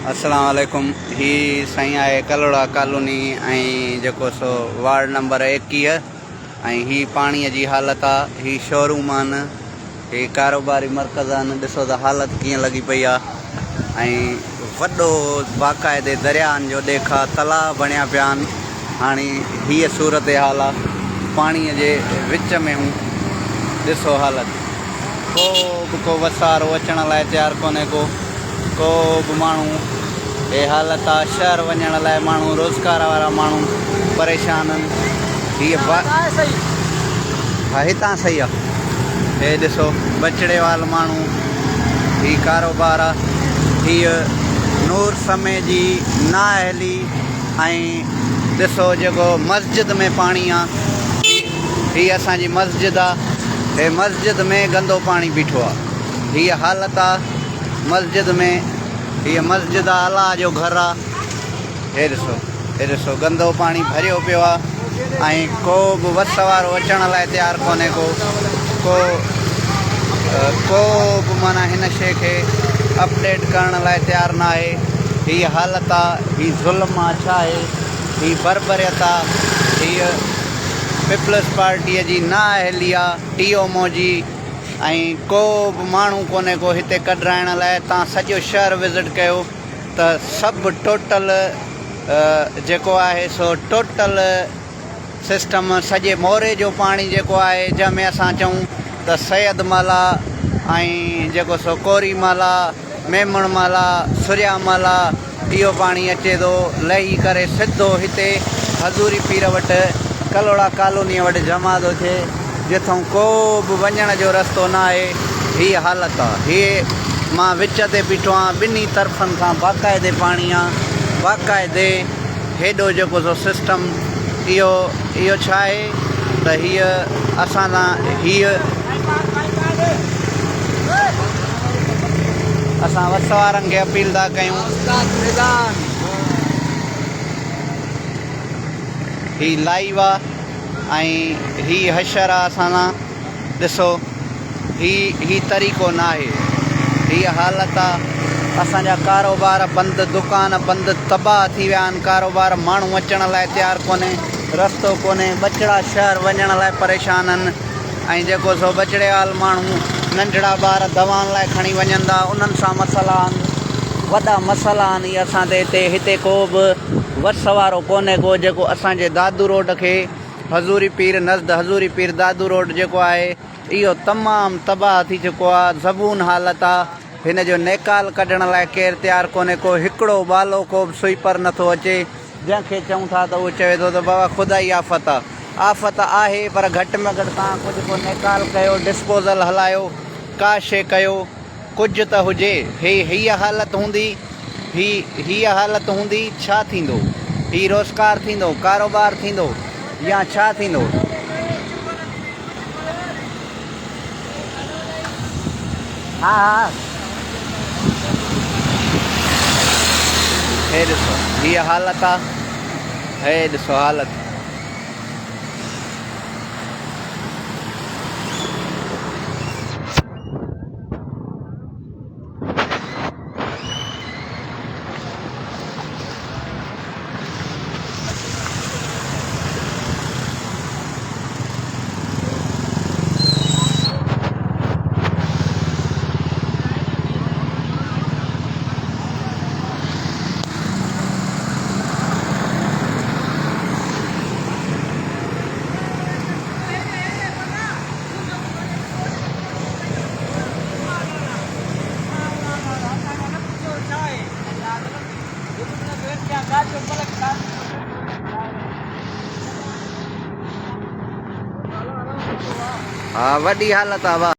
السلام عليڪم هي سائين آهي ڪلهوڙا ڪالوني ۽ جيڪو سو وارڊ نمبر 21 ۽ هي پاڻي جي حالت آ هي شوروم آهن هي ڪاروباري مرڪز آهن ڏسو ته حالت ڪيئن لڳي پئي آ ۽ وڏو باقاعدي درياهن جو ڏيک آ تلاء بڻيا پيا آهن هاڻي هيء صورتحال آ پاڻي جي وچ ۾ هون ڏسو حالت ڪو به ڪو وسارو اچڻ لاء تيار ڪونهي ڪو ڪو به ماڻهو هي حالت آ شهر وڃڻ لاء ماڻهو روزگار وارا ماڻهو پريشان آهن هي ها هتان صحيح آ هي ڏسو بچڙي وال ماڻهو هي ڪاروبار آ هي نور سمي جي نااهلي ۽ ڏسو جيڪو مسجد ۾ پاڻي آ هي اسان جي مسجد آ هي مسجد ۾ گندو پاڻي بيٺو آ هي حالت آ مسجد ۾ هي مسجد آ الله جو گهر آ هي ڏسو هي ڏسو گندو پاڻي ڀريو پيو آ ۽ ڪو به وس وارو اچڻ لاء تيار ڪونهي ڪو ڪو ڪو به معنيٰ هن شيء کي اپڊيٽ ڪرڻ لاء تيار ناهي هي حالت آ هي ظلم آ ڇا آهي هي بربريت آ هيء پيپلز پارٽيء جي نااهلي آ ٽي او مو جي ۽ ڪو به ماڻهو ڪونهي ڪو هتي ڪڍرائڻ لاء تان سڄو شهر وزٽ ڪيو ته سڀ ٽوٽل جيڪو آهي سو ٽوٽل سسٽم سڄي موري جو پاڻي جيڪو آهي جنهن ۾ اسان چئون ته سيد محلا ۽ جيڪو سو ڪوري محلا ميمڻ محلا، سريا محلا، اهو پاڻي اچي ٿو لهي ڪري سڌو هتي حضوري پير وٽ ڪلهوڙا ڪالونيء وٽ جمع ٿو ٿئي جتان ڪو به وڃڻ جو رستو نه آهي هيء حالت آ هي مان وچ تي بيٺو آهيان ٻنهي طرفن کان باقاعدي پاڻي آ باقاعدي هيڏو جيڪو سو سسٽم اهو اهو ڇا آهي ته هيء اسان سان هيء اسان وس وارن کي اپيل ٿا ڪيون هي لائيو آ ۽ هي حشر آ اسان سان ڏسو هي هي طريقو ناهي هيء حالت آ اسان جا ڪاروبار بند دڪان بند تباهه ٿي ويا آهن ڪاروبار ماڻهو اچڻ لاء تيار ڪونهي رستو ڪونهي ٻچڙا شهر وڃڻ لاء پريشان آهن ۽ جيڪو سو ٻچڙيوال ماڻهو ننڍڙا ٻار دوائن لاء کڻي وڃن ٿا انهن سان مسئلا آهن وڏا مسئلا آهن هي اسان تي هتي هتي ڪو به وس وارو ڪونهي ڪو جيڪو اسان جي دادو روڊ کي حضوري پير نزد حضوري پير دادو روڊ جيڪو آهي اهو تمام تباهه ٿي چڪو آهي زبون حالت آهي هن جو نيڪال ڪڍڻ لاء ڪير تيار ڪونهي ڪو هڪڙو ٻالو ڪو به سوئيپر نٿو اچي جنهن کي چئون ٿا ته اهو چوي ٿو ته بابا خدائي آفت آ. آفت آهي پر گهٽ ۾ گهٽ توهان ڪجهه ڪو نيڪال ڪيو، ڊسپوزل هلايو، ڪا شيء ڪيو، ڪجهه ته هجي. هي هيء حالت هوندي، هي هيء حالت هوندي، ڇا ٿيندو؟ هي روزگار ٿيندو، ڪاروبار ٿيندو يا ڇا ٿيندو؟ ها ها هي ڏسو هيء حالت آ هي ڏسو حالت. ها وڏي حالت آ واھ.